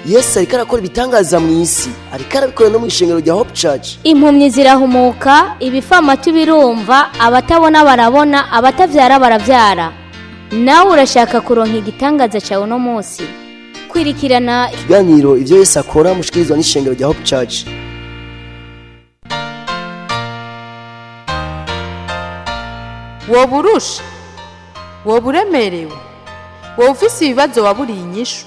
Yesu ariko arakora ibitangaza mu isi, ariko arabikora no mu ishengero rya Hope Church. Impumyi zirahumuka, ibifamatu birumva, abatabona barabona, abatavyara baravyara. Nawe urashaka kuronka igitangaza cyawe uno munsi? Kwirikirana ikiganiro Ivyo Yesu Akora mushikirizwa n'ishengero rya Hope Church. Woba urusha, woba uremerewe, woba ufise ibibazo waburiye inyishu,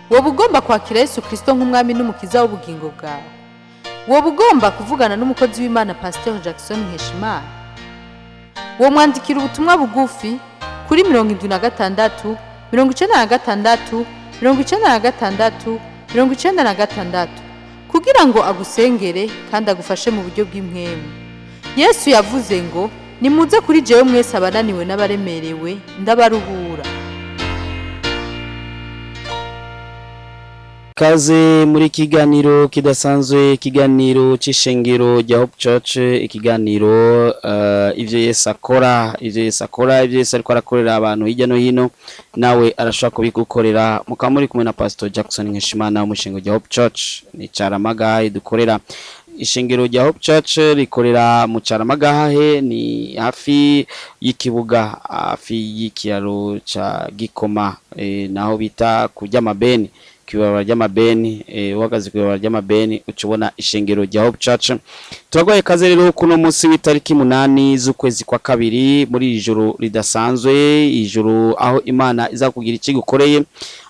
woba ugomba kwakira Yesu Kirisito nk'umwami n'umukiza w'ubugingo bwawe, woba ugomba kuvugana n'umukozi w'Imana Pasiteri Jackson Nkeshimana, womwandikira ubutumwa bugufi kuri 76 96 96 96 kugira ngo agusengere kandi agufashe mu buryo bw'impwemu. Yesu yavuze ngo: "Nimuze kuri jewe mwese abananiwe n'abaremerewe, ndabaruhura." Kaze muri kiganiro kidasanzwe, ikiganiro c'ishengero rya Hope Church, ikiganiro Ivyo Yesu Akora. Ivyo Yesu akora, ivyo Yesu ariko arakorera abantu hirya no hino, nawe arashobora kubigukorera. Mukaba muri kumwe na Pastor Jackson Nkeshimana w'umushingo rya Hope Church. Ni Caramagahe dukorera. Ishengero rya Hope Church rikorera mu Caramagahe, ni hafi y'ikibuga, hafi y'ikiraro ca Gikoma, naho bita kuryamabeni, kw'ibarabara ry'amabeni. Uhagaze kw'ibarabara ry'amabeni uca ubona ishengero rya Hope Church. Turagwaye kaze rero kuno munsi w'itariki 8 z'ukwezi kwa kabiri, muri iri joro ridasanzwe, ijoro aho Imana iza kugira ikigukoreye,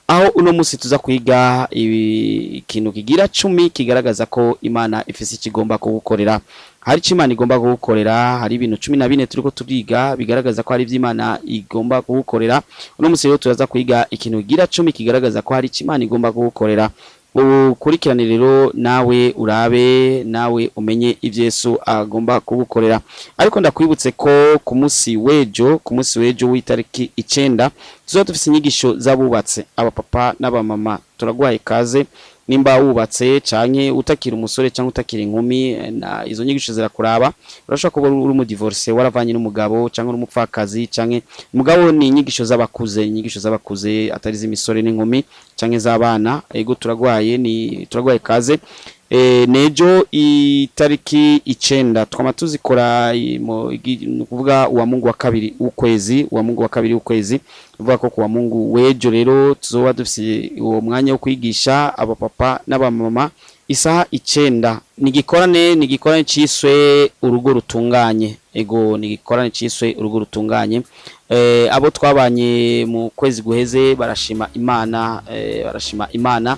aho uno munsi tuza kwiga ikintu kigira 10 kigaragaza ko Imana ifise ikigomba kugukorera. Hari icyo Imana igomba kugukorera. Hari ibintu 14 turiko turiga bigaragaza ko hari ivyo Imana igomba kugukorera. Uno munsi rero turaza kwiga ikintu kigira 10 kigaragaza ko hari icyo Imana igomba kugukorera. Ukurikirane rero nawe urabe, nawe umenye ivyo Yesu agomba kugukorera. Ariko ndakwibutse ko ku munsi w'ejo w'itariki 9 tuzoba dufise inyigisho z'abubatse, abapapa n'abamama. Turaguhaye ikaze. Nimba wubatse canke utakiri umusore canke utakiri inkumi, na izo nyigisho zirakuraba. Urashobora kuba uri umu divorce, waravanye n'umugabo, canke uri umupfakazi canke mugabo. Ni inyigisho z'abakuze, inyigisho z'abakuze, atari z'imisore n'inkumi canke z'abana. Ego, turagwaye, ni turagwaye kaze. Nejo itariki 9 twama tuzikora ni ukuvuga uwa Mungu wa kabiri w'ukwezi, uwa Mungu wa kabiri w'ukwezi. Uvuga ko kuwa Mungu w'ejo rero tuzoba dufise uwo mwanya wo kwigisha abapapa n'abamama isaha 9. Ni igikorane ciswe Urugo Rutunganye. Ego, ni igikorane ciswe Urugo Rutunganye. Abo twabanye mu kwezi guheze barashima Imana, barashima Imana,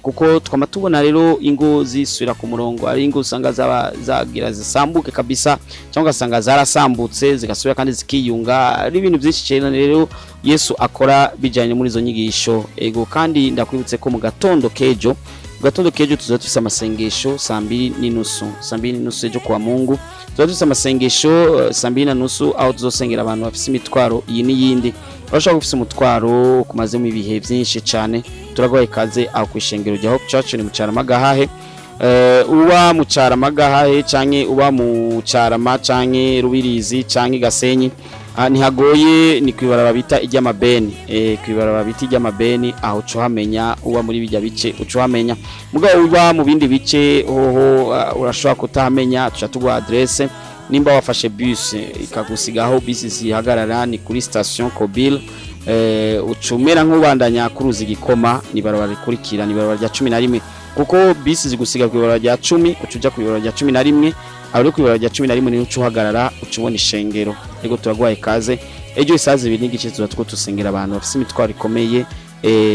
kuko twama tubona rero ingo zisubira ku murongo. Ari ingo usanga zaba zagira zisambuke kabisa, cyangwa ugasanga zarasambutse zigasubira kandi zikiyunga. Ari ibintu byinshi cyane rero Yesu akora bijanye muri izo nyigisho. Ego, kandi ndakwibutse ko mu gatondo kejo tuzoba dufise amasengesho saa 2:30, saa 2:30 ejo kuwa Mungu tuzoba dufise amasengesho, saa 2:30, aho tuzosengera abantu bafise imitwaro iyi n'iyindi. Urashobora gufise umutwaro kumazemo ibihe byinshi cyane, turagoye kaze aho kwishengero rya Hope Church, ni mu Caramagahahe. Uba mu Caramagahahe canke uba mu Carama canke Rubirizi canke Gasenyi, ntihagoye, ni kwibarabara bita iry'amabeni, kwibarabara bita iry'amabeni, aho uca uhamenya. Uba muri bijya bice uca uhamenya. Mugabo uba mu bindi bice hoho urashobora kutahamenya, tuca tuguha adresse. Nimba wafashe bus ikagusigaho bisi zihagarara, ni kuri station Kobil, ucumera nk'ubandanya kuruza Igikoma, ni barabara rikurikira, ni barabara rya 11, kuko bisi zigusiga ku ibarabara rya 10, uca uja ku ibarabara rya 11. Aho rero ku ibarabara rya 11 niho uca uhagarara, uca ubona ishengero. Ego, turaguhaye kaze ejo isaha 2:30, tuba two tusengera abantu bafise imitwaro ikomeye.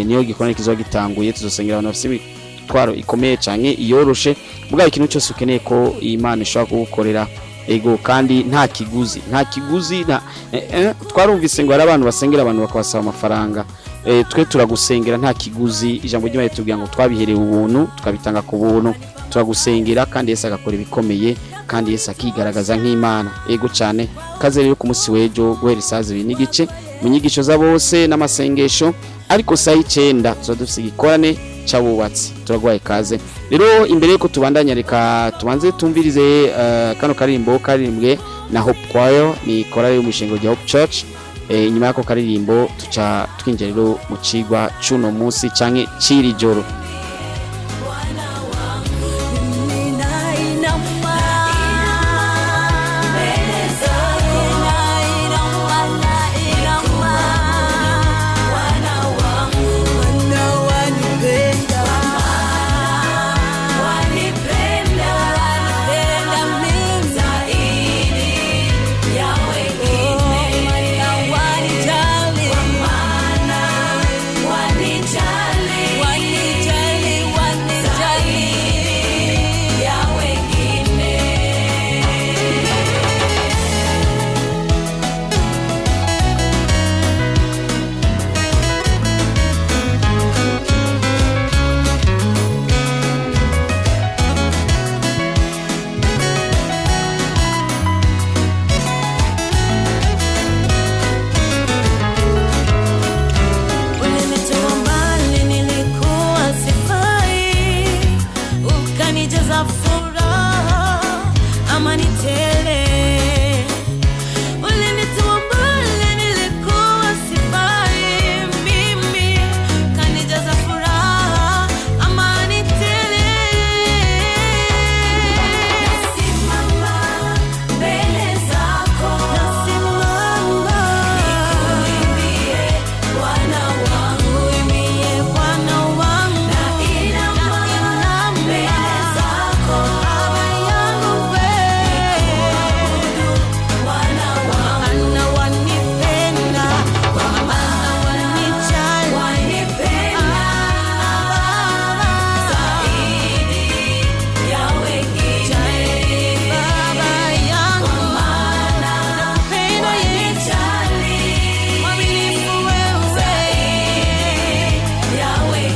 Niyo gikorane kizoba gitanguye. Tuzosengera abantu bafise imitwaro ikomeye canke iyoroshe, mugabo ikintu cyose ukeneye ko Imana ishobora kugukorera. Ego, kandi nta kiguzi, nta kiguzi. Nta twarumvise ngo hari abantu basengera abantu bakabasaba amafaranga. Twe turagusengera nta kiguzi. Ijambo ry'Imana ritubwira ngo twabiherewe ubuntu, tukabitanga ku buntu. Turagusengera kandi Yesu agakora ibikomeye, kandi Yesu akigaragaza nk'Imana. Ego cyane, kaze rero ku munsi w'ejo guhera isaha 2:30 mu nyigisho za bose n'amasengesho. Ariko saa 9 tuba dufise igikorane c'abubatsi. Turaguhaye kaze rero. Imbere yuko tubandanya, reka tubanze tumvirize kano karirimbo karirimbwe na Hope Choir, ni korali y'umushingo rya Hope Church. Inyuma y'ako karirimbo tuca twinjira rero mu cigwa c'uno munsi canke c'iri joro.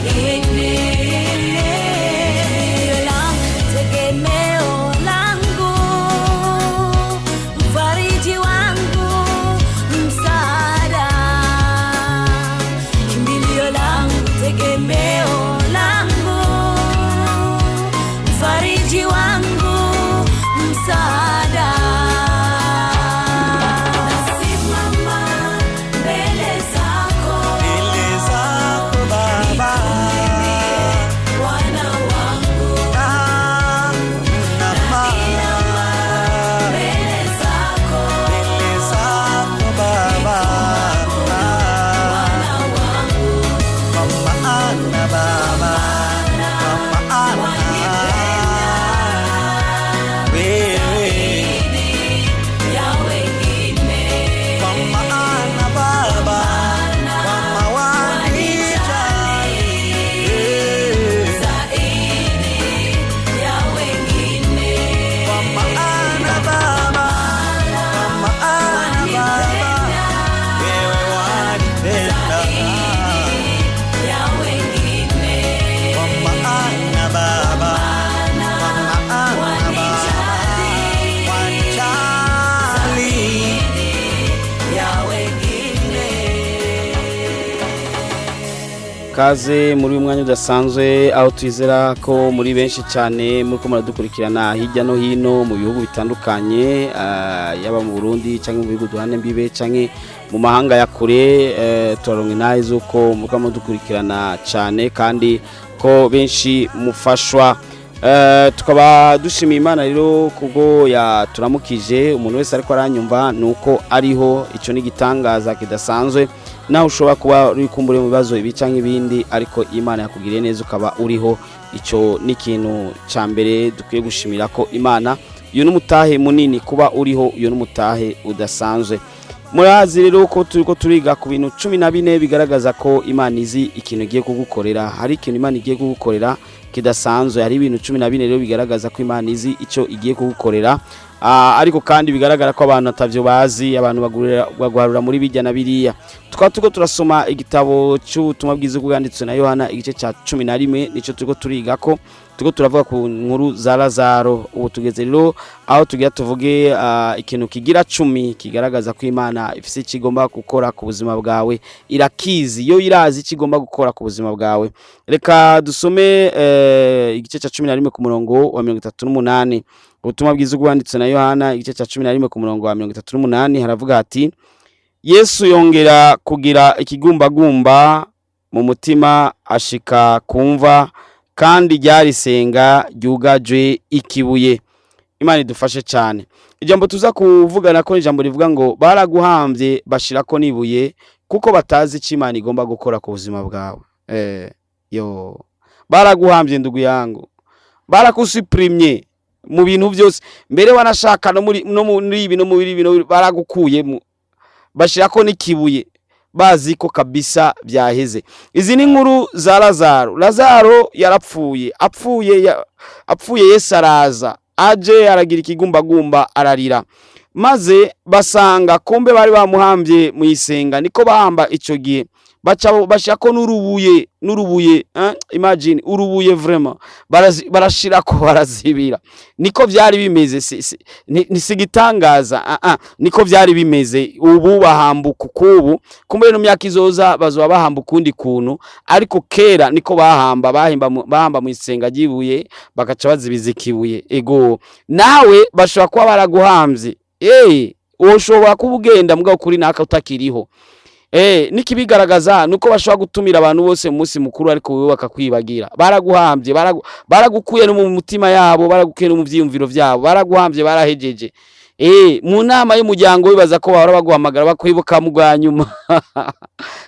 wengine. Kimbilio langu, tegemeo langu, mfariji wangu, msaada. Kimbilio langu, tegemeo langu, mfariji wangu, msaada. Nasimama mbele zako, Mbele zako Baba, Bwana wangu, nainama mbele zako, mbele zako Baba, Bwana wangu, kwa maana Baba, kwa maana wewe, ya wengine kwa maana Baba, kwa wanijali zaidi ya wengine. Kwa maana Baba, kwa maana Baba, wewe wanipenda. Ya wengine Kwa maana Baba, kwa maana Baba, wanijali. ya wengine. Kaze muri uyu mwanya udasanzwe aho twizera ko muri benshi cyane muri ko muradukurikirana hirya no hino mu bihugu bitandukanye, yaba mu Burundi cyangwa mu bihugu duhana imbibe cyangwa mu mahanga ya kure, turaronka intahe z'uko muri ko muradukurikirana cyane kandi ko benshi mufashwa. Tukaba dushimiye Imana rero kubwo yaturamukije. Umuntu wese ariko aranyumva nuko ariho, icyo ni igitangaza kidasanzwe. Naho ushobora kuba uri kumbure mu bibazo ibi canke ibindi, ariko Imana yakugiriye neza ukaba uriho. Icyo ni ikintu cya mbere dukwiye gushimira ko Imana. Uyu n'umutahe munini kuba uriho, uyu n'umutahe udasanzwe. Murazi rero ko turiko turiga ku bintu 14 bigaragaza ko Imana izi ikintu igiye kugukorera. Hari ikintu Imana igiye kugukorera kidasanzwe. Hari ibintu 14 rero bigaragaza ko Imana izi icyo igiye kugukorera. Ariko kandi bigaragara ko abantu atavyo bazi, abantu bagwarura muri bijya na biriya. Tukaba turiko turasoma igitabo cy'ubutumwa bwiza bwanditswe na Yohana igice cya 11, nico turiko turigako. Turiko turavuga ku nkuru za Lazaro. Ubu tugeze rero aho tugira tuvuge ikintu kigira 10 kigaragaza ko Imana ifise icyo igomba gukora ku buzima bwawe. Irakizi, yo irazi icyo igomba gukora ku buzima bwawe. Reka dusome igice cya 11 ku murongo wa 38. Ubutumwa bwiza bwanditswe na Yohana igice cya 11 ku murongo wa 38 haravuga hati: Yesu yongera kugira ikigumbagumba mu mutima, ashika kumva, kandi ryarisenga ryugajwe ikibuye. Imana idufashe cyane. Ijambo tuza kuvugana ko ijambo rivuga ngo baraguhambye bashirako nibuye kuko batazi icyo Imana igomba gukora ku buzima bwawe. Yo baraguhambye ndugu yangu, barakusuprimye mu bintu byose, mbere wanashaka no muri no muri ibi no muri ibi baragukuyemo bashirako n'ikibuye bazi ko kabisa byaheze. Izi ni inkuru za Lazaro. Lazaro yarapfuye, apfuye Yesu araza, aje aragira ikigumbagumba ararira, maze basanga kumbe bari bamuhambye mu isenga, niko bahamba icyo gihe. Baca bashirako n'urubuye, imagine urubuye vraiment, barashirako barazibira. Niko byari bimeze, nisigitangaza, niko byari bimeze. Ubu bahambuka kubu kumbe no myaka izoza bazoba bahamba ukundi kuntu, ariko kera niko bahamba, bahamba mu isenga ryibuye bakaca bazibiza ikibuye. Ego nawe bashobora kuba baraguhambye, ushobora kuba ugenda mugabo kuri naka utakiriho. Nikibigaragaza nuko bashobora gutumira abantu bose mu munsi mukuru, ariko wewe bakakwibagira. Baraguhambye, baragukuye no mu mutima yabo, baragukuye no mu vyiyumviro vyabo, baraguhambye, barahejeje. Mu nama y'umuryango wibaza ko bahora baguhamagara bakwibuka mu bwa nyuma.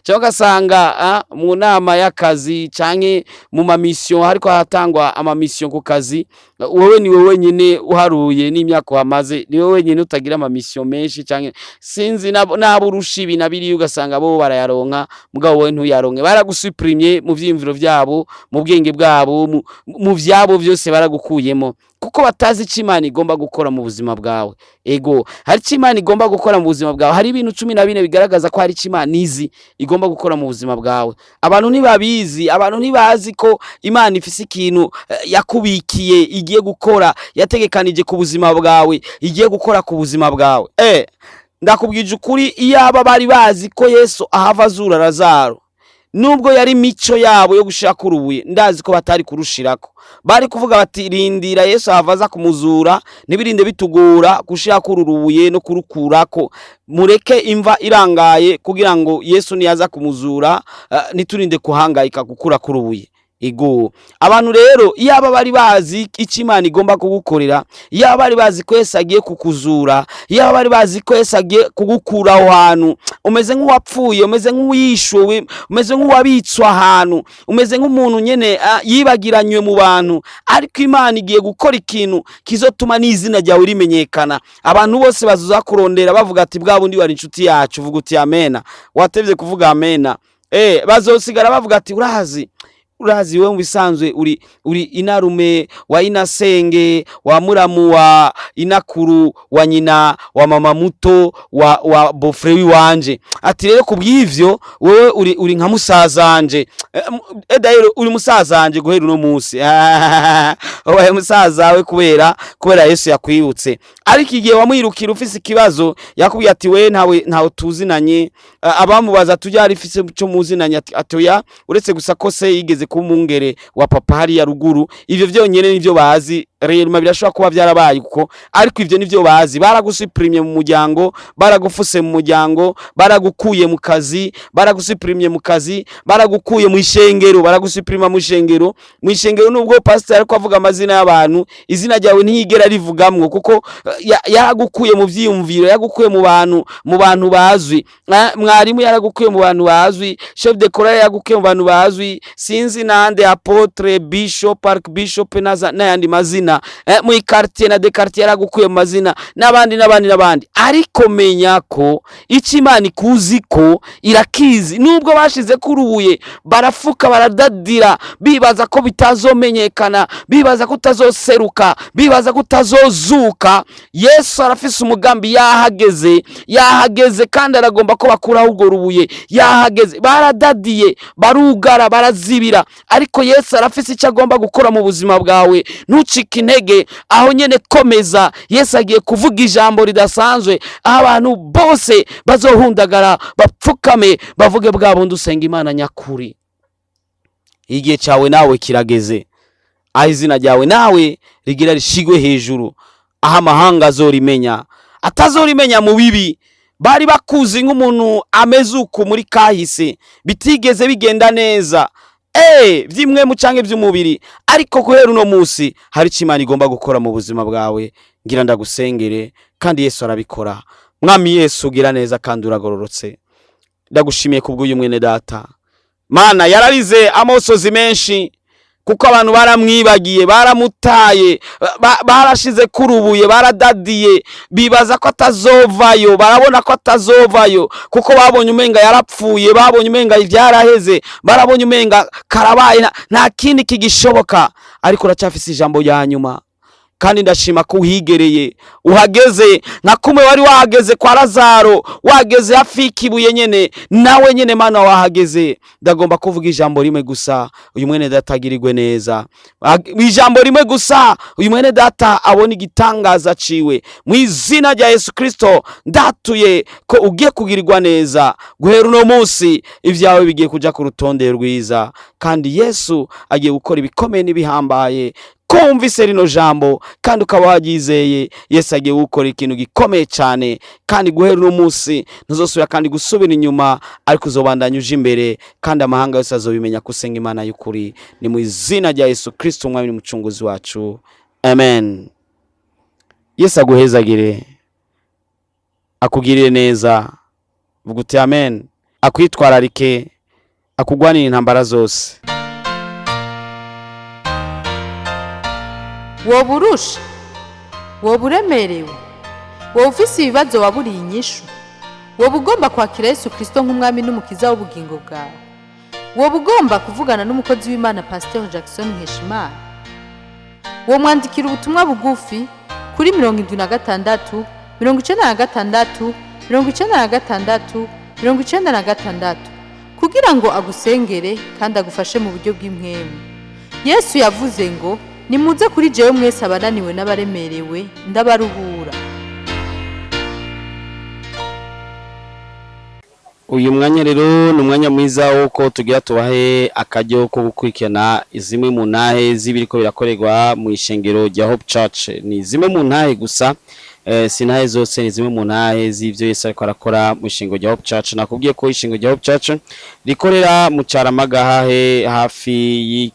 Cyangwa ugasanga mu nama y'akazi canke mu ma mission, hariko haratangwa ama mission ku kazi, wewe ni wewe wenyine uharuye n'imyaka uhamaze, ni wewe wenyine utagira ama mission menshi, canke sinzi nabo urusha ibi na biriya, ugasanga bo barayaronka mugabo wowe ntuyaronke. Baragusuprimye mu vyiyumviro vyabo, mu bwenge bwabo, mu vyabo vyose baragukuyemo, kuko batazi icyo Imana igomba gukora mu buzima bwawe. Ego, hari icyo Imana igomba gukora mu buzima bwawe. Hari ibintu 14 bigaragaza ko hari icyo Imana izi igomba gukora mu buzima bwawe. Abantu ntibabizi, abantu ntibazi ko Imana ifise ikintu yakubikiye, igiye gukora, yategekanije ku buzima bwawe, igiye gukora ku buzima bwawe. Ndakubwije ukuri, iyaba bari bazi ko Yesu ahava azura Lazaro, nubwo yari mico yabo yo gushira kurubuye, ndazi ko batari kurushirako. Bari kuvuga bati rindira Yesu ahava aza kumuzura, ntibirinde bitugora gushira kururubuye no kurukurako, mureke imva irangaye kugira ngo Yesu niyaza kumuzura niturinde kuhangayika gukura kurubuye. Ego, abantu rero iyaba bari bazi icyo Imana igomba kugukorera, iyaba bari bazi ko Yesu agiye kukuzura, iyaba bari bazi ko Yesu agiye kugukura aho hantu umeze nk'uwapfuye, umeze nk'uwishuwe, umeze nk'uwabitswe ahantu, umeze nk'umuntu nyene yibagiranywe mu bantu, ariko Imana igiye gukora ikintu kizotuma n'izina ryawe rimenyekana. Abantu bose bazoza kurondera bavuga ati bwa bundi wari inshuti yacu. Vuga uti amena. Watevye kuvuga amena. Bazosigara bavuga ati urazi wewe mubisanzwe uri inarume wa inasenge wa muramu wa inakuru wa nyina wa mama muto wa bofre wiwanje. Ati rero kubw'ivyo wewe uri nka musazanje. Rero uri musazanje guhera uno munsi. Oya musaza we kubera Yesu yakwibutse. Ariko igihe wamwirukira ufise ikibazo yakubwiye ati we ntawe tuzinanye. Abamubaza tujya ari ifise cyo muzinanye, ati oya, uretse gusa ko se yigeze kuba umwungere wa papa hariya ruguru. Ivyo vyonyene nivyo bazi. Rero birashobora kuba byarabaye kuko, ariko ivyo nivyo bazi. Baragusuprimye mu muryango, baragufuse mu muryango, baragukuye mu kazi, baragusuprimye mu kazi, baragukuye mu ishengero, baragusuprima mu ishengero. Mu ishengero nubwo pastor ariko avuga amazina y'abantu, izina ryawe ntiyigera rivugamwo, kuko yaragukuye mu vyiyumviro, yaragukuye mu bantu, mu bantu bazwi. Mwarimu yaragukuye mu bantu bazwi, chef de chorale yaragukuye mu bantu bazwi, sinzi nande, apotre, bishop, archbishop n'ayandi mazina. Mu quartier na de quartier yaragukuye mu mazina, n'abandi n'abandi n'abandi. Ariko menya ko icyo Imana ikuzi ko irakizi. Nubwo bashize kurubuye, barafuka, baradadira, bibaza ko bitazomenyekana, bibaza ko utazoseruka, bibaza ko utazozuka, Yesu arafise umugambi. Yahageze kandi aragomba ko bakuraho urwo rubuye. Yahageze, baradadiye, barugara, barazibira, ariko Yesu arafise icyo agomba gukora mu buzima bwawe. Ntucike intege, aho nyene komeza. Yesu agiye kuvuga ijambo ridasanzwe, aho abantu bose bazohundagara, bapfukame, bavuge bwa bundi usenga Imana nyakuri. Igihe cyawe nawe kirageze, aho izina ryawe nawe rigira rishigwe hejuru, aho amahanga azorimenya, atazorimenya mu bibi. Bari bakuzi nk'umuntu ameze uku muri kahise, bitigeze bigenda neza, byimwe mu canke by'umubiri, ariko guhera uno munsi hari icyo Imana igomba gukora mu buzima bwawe. Ngira ndagusengere, kandi Yesu arabikora. Mwami Yesu, ugira neza kandi uragororotse. Ndagushimiye kubw'uyu mwene data. Mana, yararize amosozi menshi kuko abantu baramwibagiye, baramutaye, barashize kurubuye, baradadiye, bibaza ko atazovayo, barabona ko atazovayo kuko babonye umenga yarapfuye, babonye umenga ivyaraheze, barabonye umenga karabaye, nta kindi kigishoboka. Ariko uracyafise ijambo rya nyuma, kandi ndashima ko uhigereye, uhageze nka kumwe wari wahageze kwa Lazaro, wageze hafi y'ikibuye nyene, nawe nyene Mana wahageze. Ndagomba kuvuga ijambo rimwe gusa, uyu mwene data agirirwe neza. Ijambo rimwe gusa, uyu mwene data abone igitangaza ciwe. Mu izina rya Yesu Kristo ndatuye ko ugiye kugirirwa neza. Guhera uno munsi ivyawe bigiye kuja ku rutonde rwiza, kandi Yesu agiye gukora ibikomeye n'ibihambaye. Kumvise rino jambo kandi ukaba waryizeye, Yesu agiye gukora ikintu gikomeye cyane, kandi guhera uno munsi ntuzosubira kandi gusubira inyuma, ariko uzobandanya uje imbere, kandi amahanga yose azobimenya ko usenga Imana y'ukuri. Ni mu izina rya Yesu Kristo umwami n'umucunguzi wacu, amen. Yesu aguhezagire, akugirire neza, vuga uti amen, akwitwararike, akugwanire intambara zose. Woba urusha, woba uremerewe, woba ufise ibibazo waburiye inyishu, woba ugomba kwakira Yesu Kristo nk'umwami n'umukiza w'ubugingo bwawe, woba ugomba kuvugana n'umukozi w'Imana Pasteur Jackson Nkeshimana, womwandikira ubutumwa bugufi kuri 76. 96 96 96 kugira ngo agusengere kandi agufashe mu buryo bw'impwemu. Yesu yavuze ngo nimuze kuri jewe mwese abananiwe n'abaremerewe, ndabaruhura. Uyu mwanya rero ni umwanya mwiza w'uko tugira tubahe akaryo ko gukurikirana zimwe mu ntahe z'ibiriko birakorerwa mu ishengero rya Hope Church. Ni zimwe mu ntahe gusa, si intahe zose, ni zimwe mu ntahe z'ivyo Yesu ariko arakora mu ishengero rya Hope Church. Nakubwiye ko ishengero rya Hope Church rikorera mu Caramaga hahe hafi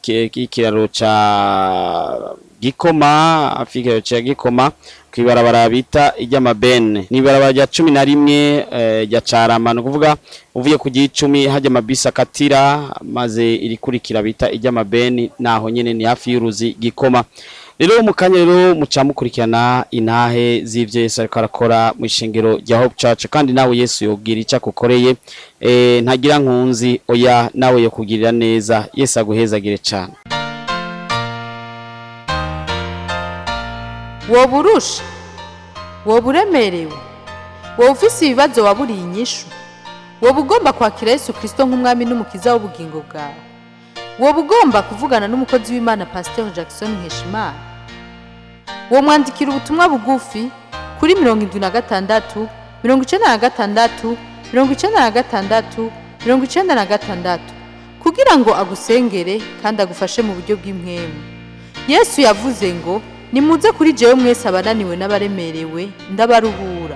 y'ikiraro ca Gikoma, hafi y'ikiraro ca Gikoma kwibarabara bita iry'amabene, ni ibarabara rya 11 rya Carama. Ni ukuvuga uvuye ku gicumi hajya amabisi akatira, maze irikurikira bita iry'amabeni, naho nyene ni hafi y'uruzi Gikoma. Rero mu kanya rero muca mukurikirana intahe z'ivyo Yesu ariko arakora mu ishengero rya Hope Church, kandi nawe Yesu yogira ico akukoreye, ntagira nkunzi oya, nawe yokugirira neza. Yesu aguhezagire cane. Woba urusha, woba uremerewe, woba ufise ibibazo waburiye inyishu, woba ugomba kwakira Yesu Kristo nk'umwami n'umukiza w'ubugingo bwawe, woba ugomba kuvugana n'umukozi w'Imana Pasteur Jackson Nkeshimana, womwandikira ubutumwa bugufi kuri 76 96 96 96 kugira ngo agusengere kandi agufashe mu buryo bw'impwemu. Yesu yavuze ngo nimuze kuri jewe mwese abananiwe n'abaremerewe, ndabaruhura.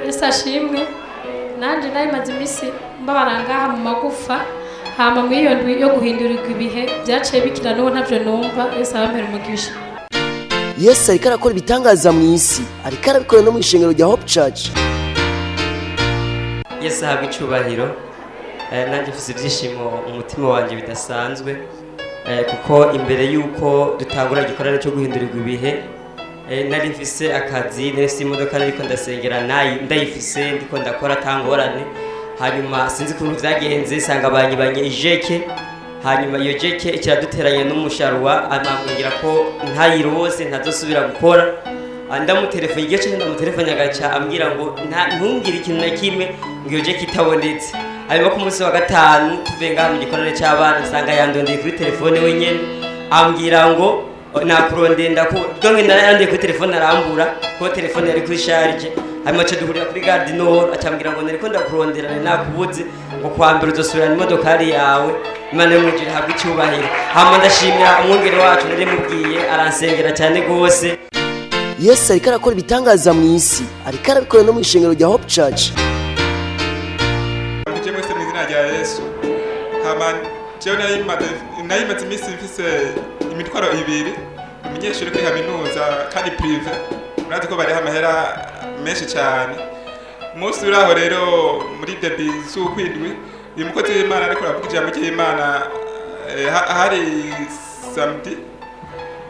Yesu ashimwe. Nanjye nari maze iminsi mbabara ngaha mu magufa, hama muri iyo ndwi yo guhindurirwa ibihe byaciye bikira, n'ubu ntabyo numva. Yesu abampera umugisha. Yesu ariko arakora ibitangaza mu isi, ariko arabikora no mu ishengero rya Hope Church. Yesu ahabwa icubahiro. Nanjye mfise ibyishimo mu mutima wanjye bidasanzwe, kuko imbere y'uko dutangura igikorane cyo guhindurirwa ibihe, nari mfise akazi, nari mfise imodoka, nariko ndasengera ndayifise, ndiko ndakora atangorane. Hanyuma sinzi ukuntu vyagenze, sanga banyibanye ijeke. Hanyuma iyo jeke ikiraduteranya n'umusharuwa, amambwira ko ntayirose ntazosubira gukora. Ndamutelefone igihe cyose, ndamutelefone agaca ambwira ngo ntumbwire ikintu na kimwe, ngo iyo jeke itabonetse. Hanyuma ku munsi wa gatanu tuvuye ngaha mu gikorane cy'abana, nsanga yandondeye kuri telefone wenyene, ambwira ngo nakurondeye, donc narandeye kuri telefone arambura ko telefone yari kuri charge. Hanyuma aca duhurira kuri gare du Nord, acambwira ngo nariko ndakurondera, nari nakubuze, ngo kwa mbere uzosubirana imodokari yawe. Imana yo mw'ijuru ihabwe icyubahiro. Hama ndashimira umwungere wacu, nari mubwiye aransengera cyane rwose. Yesu ariko arakora ibitangaza mu isi, ariko arabikora no mu ishengero rya Hope Church. Muje mwese mu izina rya Yesu. Hama jewe nari maze iminsi mfise imitwaro ibiri. Umunyeshuri kuri kaminuza kandi privé, murazi ko bariha amahera menshi cyane. Umunsi uri aho rero muri début z'ukwindwi, uyu mukozi w'Imana ariko aravuga ijambo ry'Imana, hari samedi.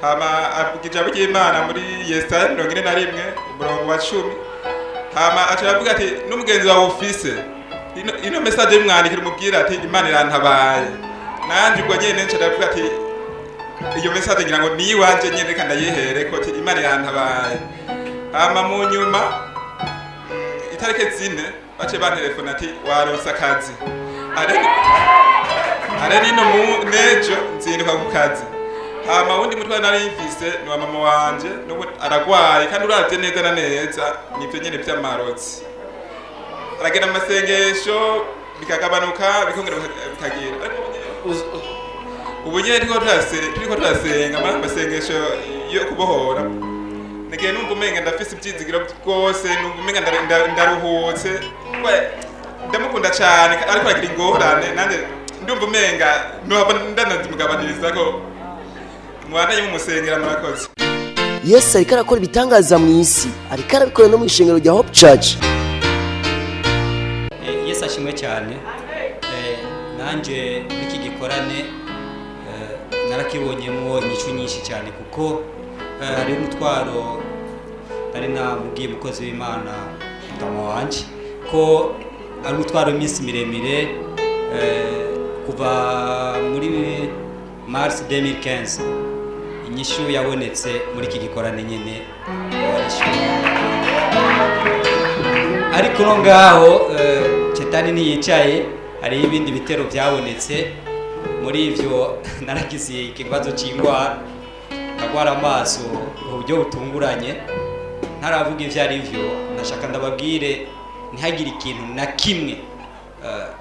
Hama avuga ijambo ry'Imana muri Yesaya 41 umurongo wa 10. Hama aca aravuga ati n'umugenzi wawe ufise ino message y'umwandikira, umubwira ati Imana irantabaye. Nanje ubwo nyene nca ndavuga ati iyo message ngira ngo ni iwanje nyene, reka ndayihere ko ati Imana irantabaye. Hama mu nyuma, itariki 4, bace bantelefona ati waronse akazi. Are nino mu nejo nzinduka ku kazi. Hama wundi mutwaro nari mfise ni wa mama wanje, n'ubu aragwaye, kandi uravye neza na neza nivyo nyene vy'amarozi. Aragenda mu masengesho bikagabanuka, bikongera bikagira. Ariko ubu nyene turiko turasenga amasengesho yo kubohora, nigihe numva umenga ndafise ivyizigiro rwose, numva umenga ndaruhutse. Ndamukunda cane, ariko aragira ingorane, nanje ndumva umenga nohava ndanazimugabaniriza ko mubandanye mumusengera. Murakoze. Yesu ariko arakora ibitangaza mu isi, ariko arabikora no mu ishengero rya Hope Church. Yesu ashimwe cyane. Nanjye iki gikorane narakibonyemo inyishu nyinshi cyane, kuko hariho umutwaro nari namubwiye umukozi w'Imana mutama wanje ko ari umutwaro w'iminsi miremire, kuva muri mars 2015. Inyishu yabonetse muri iki gikorane nyene warishyuye. Ariko no ngaho shetani ntiyicaye, hariho ibindi bitero byabonetse. Muri ivyo naragize ikibazo c'ingwara, ndagwara amaso mu buryo butunguranye. Ntaravuga ivyo ari vyo, ndashaka ndababwire ntihagire ikintu na kimwe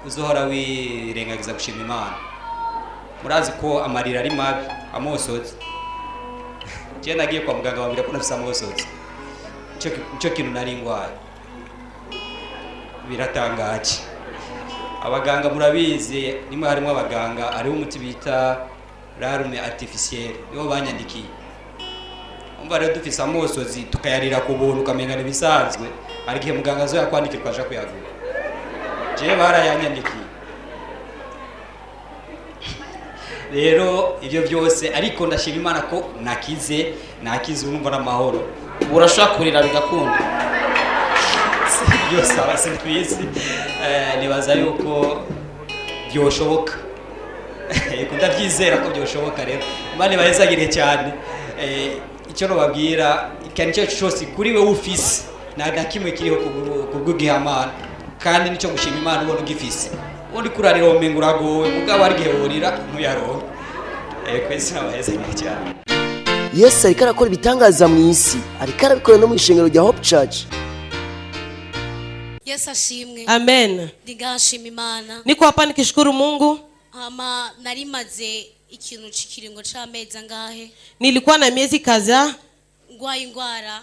uzohora wirengagiza gushima Imana. Murazi ko amarira ari mabi, amosozi. Je nagiye kwa muganga bambwira ko nafise amosozi, nico kintu nari ngwaye. Biratangaje, abaganga murabizi, nimwe harimo abaganga, hariho umuti bita larme artificielle, niwo banyandikiye. Umva rero, dufise amosozi tukayarira ku buntu ukamenga ibisanzwe, hari igihe muganga azoyakwandikira ukaja kuyagura. Jewe barayanyandikiye. Rero ibyo byose, ariko ndashima Imana ko nakize, nakize, urumva n'amahoro. Urashobora kurira bigakunda? Byose aba sinabizi. Nibaza yuko byoshoboka. Yego, ndabyizera ko byoshoboka. Rero Imana ibahezagire cyane. Icyo nobabwira, ikintu icyo cyose kuri we ufise, nta na kimwe kiriho kubw'igihamana, kandi nicyo gushima Imana ubona ugifise. Ubundi kurarira womenga uragowe, mugabo hari igihe worira ntuyaronke. Kwezi nabahezagire cyane. Yesu ariko arakora ibitangaza mu isi, ariko arabikora no mu ishengero rya Hope Church. Yesu ashimwe. Amen. Ndingashima Imana. Niko hapa nikishukuru Mungu. Hama narimaze ikintu c'ikiringo c'amezi angahe Nilikuwa na miezi kadhaa ngwaye ingwara,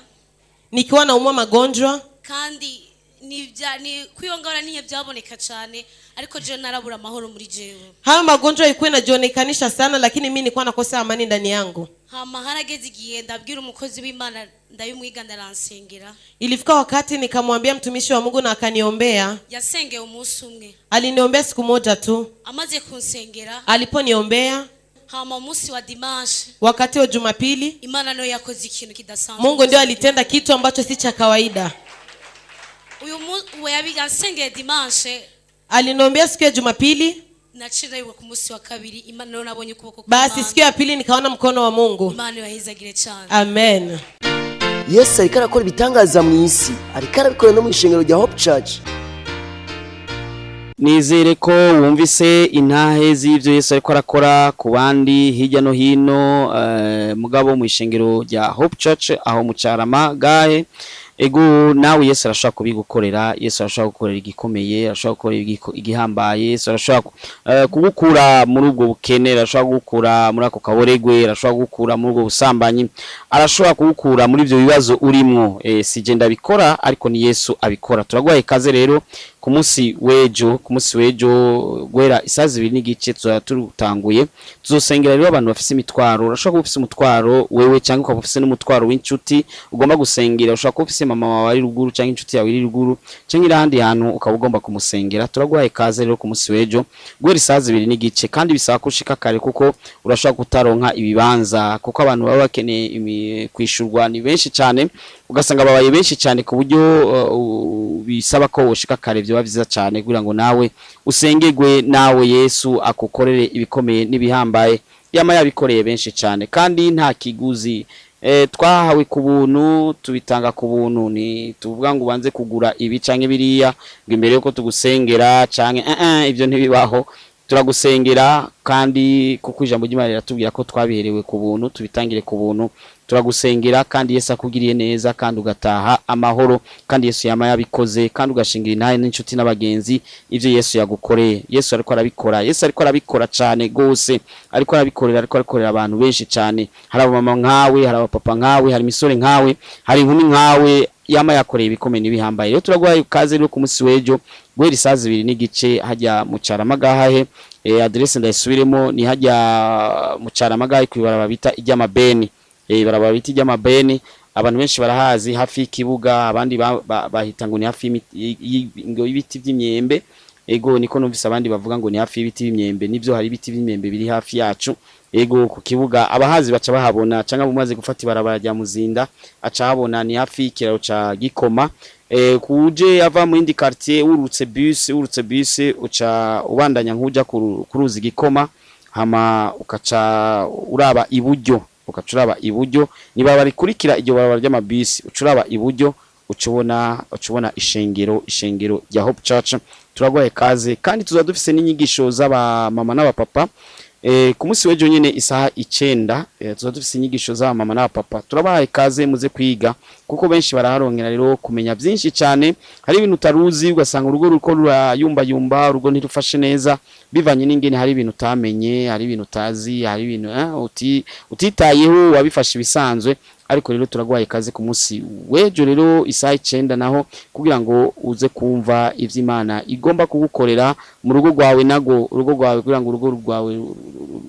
nikiwa naumwa magonjwa, kandi nibya ni kwiyo ngwara niyo byaboneka cyane, ariko jewe narabura amahoro muri jewe. Hayo magonjwa ilikuwa inajionekanisha sana, lakini mimi nilikuwa nakosa amani ndani yangu. Hama harageze igihe ndabwira umukozi w'Imana, ndabimwiga, ndaransengera. Ilifika wakati nikamwambia mtumishi wa Mungu na akaniombea. Yasengeye umunsi umwe. Aliniombea siku moja tu. Amaze kunsengera, Aliponiombea, hama umunsi wa dimanche, wakati wa Jumapili, Imana niyo yakoze ikintu kidasanzwe. Mungu ndio alitenda kitu ambacho si cha kawaida. Uyu uwo yansengeye dimanche, Aliniombea siku ya Jumapili, naciye ku munsi wa kabiri, Imana niyo nabonye ukuboko basi kw'Imana. siku ya pili nikaona mkono wa Mungu. Imana yahezagire cyane. Amen. Yesu ariko arakora ibitangaza mu isi, ariko arabikora no mu ishengero rya Hope Church. Nizere ko wumvise intahe z'ibyo Yesu ariko arakora ku bandi hirya no hino, mugabo mu ishengero rya Hope Church aho mu Carama gahe. Ego, nawe Yesu arashobora kubigukorera. Yesu arashobora gukorera igikomeye, arashobora gukora igihambaye. Yesu arashobora kugukura muri ubwo bukene, arashobora kugukura muri ako kaboregwe, arashobora kugukura muri ubwo busambanyi, arashobora kugukura muri ibyo bibazo urimwo. Si je ndabikora, ariko ni Yesu abikora. Turaguhaye ikaze rero ku munsi w'ejo, ku munsi w'ejo guhera isaha 2:30 tuzaba turutanguye. Tuzosengera rero abantu bafise imitwaro. Urashobora kuba ufise umutwaro wewe, cyangwa ukaba ufise n'umutwaro w'inshuti ugomba gusengera. Ushobora kuba ufise mama wawe ari ruguru, cyangwa inshuti yawe iri ruguru, cyangwa iri ahandi hantu, ukaba ugomba kumusengera. Turaguhaye ikaze rero ku munsi w'ejo guhera isaha 2:30, kandi bisaba ko ushika kare kuko urashobora kutaronka ibibanza, kuko abantu baba bakeneye kwishurwa ni benshi cyane, ugasanga babaye benshi cyane ku buryo bisaba ko woshika kare. Vyoba vyiza cyane kugira ngo nawe usengegwe, nawe Yesu akukorere ibikomeye n'ibihambaye yama yabikoreye benshi cyane, kandi nta kiguzi. Twahawe ku buntu, tubitanga ku buntu. Ni tuvuga ngo ubanze kugura ibi canke biriya ngo imbere yuko tugusengera canke ibyo ntibibaho. Turagusengera kandi kuko ijambo ry'Imana riratubwira ko twabiherewe ku buntu, tubitangire ku buntu. Turagusengera kandi Yesu akugiriye neza, kandi ugataha amahoro, kandi Yesu yama yabikoze, kandi ugashingira intahe n'inshuti n'abagenzi ivyo Yesu yagukoreye. Yesu ariko arabikora, Yesu ariko arabikora cyane gose, ariko arabikorera, ariko arakorera abantu benshi cyane. Hari abamama nkawe, hari abapapa nkawe, hari imisore nkawe, hari inkumi nkawe yama yakoreye ibikomeye n'ibihambaye. Rero turaguhaye ikaze rero ku munsi w'ejo guhera isaha 2:30 hajya mu Carama gahahe. Adresse ndayisubiremo, ni hajya mu Carama gahahe kw'ibarabara bita iry'amabeni. Ibarabara bita iry'amabeni, abantu benshi barahazi, hafi y'ikibuga. Abandi bahita ngo ni hafi ngo y'ibiti by'imyembe. Ego, niko numvise abandi bavuga ngo ni hafi y'ibiti by'imyembe. Nibyo, hari ibiti by'imyembe biri hafi yacu. Ego, ku kibuga abahazi baca bahabona, cyangwa bumaze gufata ibarabara rya Muzinda aca habona, ni hafi y'ikiraro ca Gikoma. Kuje ava mu yindi quartier, urutse bus uca ubandanya nkuja ku ruzi Gikoma, hama ukaca uraba iburyo. Ugaca uraba iburyo, nibarabara rikurikira iryo barabara ry'amabisi, uca uraba iburyo, uca ubona ishengero rya Hope Church. Turaguhaye kaze, kandi tuzaba dufise n'inyigisho z'abamama n'abapapa. Ku munsi w'ejo nyene isaha 9, tuzaba dufise inyigisho z'abamama n'abapapa. Turabahaye kaze, muze kwiga, kuko benshi baraharongera rero kumenya byinshi cyane. Hari ibintu utaruzi, ugasanga urugo ruriko rurayumbayumba, urugo ntirufashe neza bivanye n'ingene hari ibintu utamenye, hari ibintu utazi, hari ibintu utitayeho, wabifashe ibisanzwe. Ariko rero turaguhaye kaze ku munsi w'ejo rero isaha 9 naho, kugira ngo uze kumva ivy'Imana igomba kugukorera mu rugo rwawe, nago urugo rwawe, kugira ngo urugo rwawe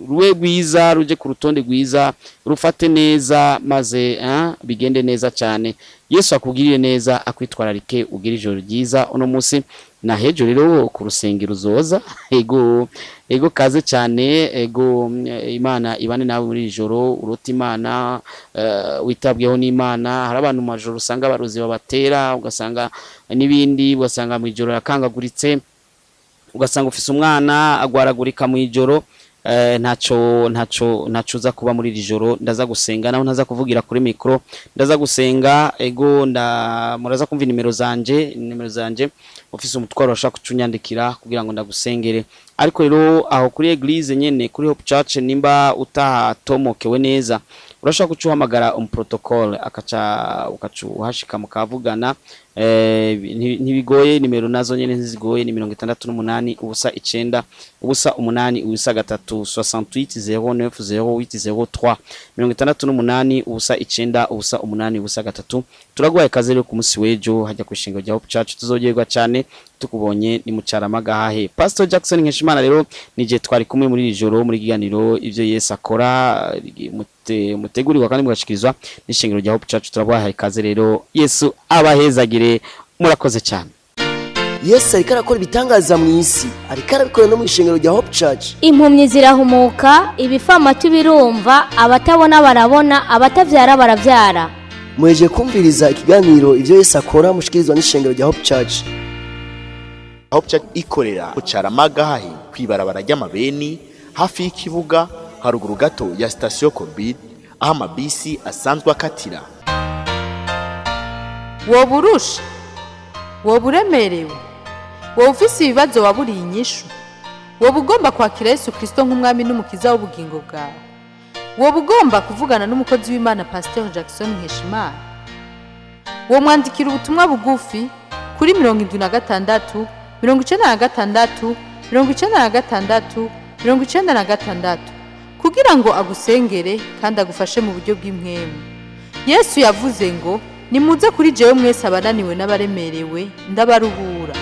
rube rwiza, ruje ku rutonde rwiza, rufate neza, maze bigende neza cyane. Yesu akugirire neza, akwitwararike, ugire ijoro ryiza uno munsi na hejo rero ku rusengero uzoza. Ego, kaze cyane. Ego, Imana ibane nawe muri iri joro, urota Imana, witabweho n'Imana. Hari abantu mu majoro usanga abarozi babatera, ugasanga n'ibindi, ugasanga mu ijoro yakangaguritse, ugasanga ufise umwana agwaragurika mu ijoro. Ntaco uza kuba muri iri joro. Ndaza gusenga, naho ntaza kuvugira kuri micro, ndaza gusenga. Ego, nda muraza kumva nimero zanje. Ufise umutwaro urashaka kucunyandikira kugira ngo ndagusengere. Ariko rero aho kuri église nyene, kuri Hope Church, nimba utahatomokewe neza, urashaka kucuhamagara um protocole, akaca ukaca uhashika mukavugana. Ntibigoye, nimero nazo nyene ntizigoye, ni 68 0 9 0 8 0 3, 68 09 08 03, 68 0 9 0 8 0 3. Turaguhaye kaze rero ku munsi w'ejo hajya ku ishinga rya Hope Church. Tuzogerwa cyane tukubonye ni mucaramaga hahe. Pastor Jackson Nkeshimana rero nije twari kumwe muri iri joro muri kiganiro ivyo Yesu akora, mutegurirwa kandi mugashikirizwa n'ishengero rya Hope Church. Turabahaye kaze rero, Yesu abahezagire, murakoze cyane. Yesu ariko arakora ibitangaza mu isi, ariko arabikora no mu ishengero rya Hope Church. Impumyi zirahumuka, ibifamatu birumva, abatabona barabona, abatavyara baravyara. Muheje kumviriza ikiganiro ivyo Yesu akora, mushikirizwa n'ishengero rya Hope Church. Hope Church ikorera ku Caramagahahi, kw'ibarabara ry'amabeni, hafi y'ikibuga, haruguru gato ya sitasiyo Kobil, aho amabisi asanzwe akatira. Woba urusha, woba uremerewe, woba ufise ibibazo waburiye inyishu, woba ugomba kwakira Yesu Kirisito nk'umwami n'umukiza w'ubugingo bwawe, woba ugomba kuvugana n'umukozi w'Imana Pasiteri Jackson Nkeshimana, womwandikira ubutumwa bugufi kuri 76 96 96 96 kugira ngo agusengere kandi agufashe mu buryo bw'impwemu. Yesu yavuze ngo: "Nimuze kuri jewe mwese abananiwe n'abaremerewe, ndabaruhura."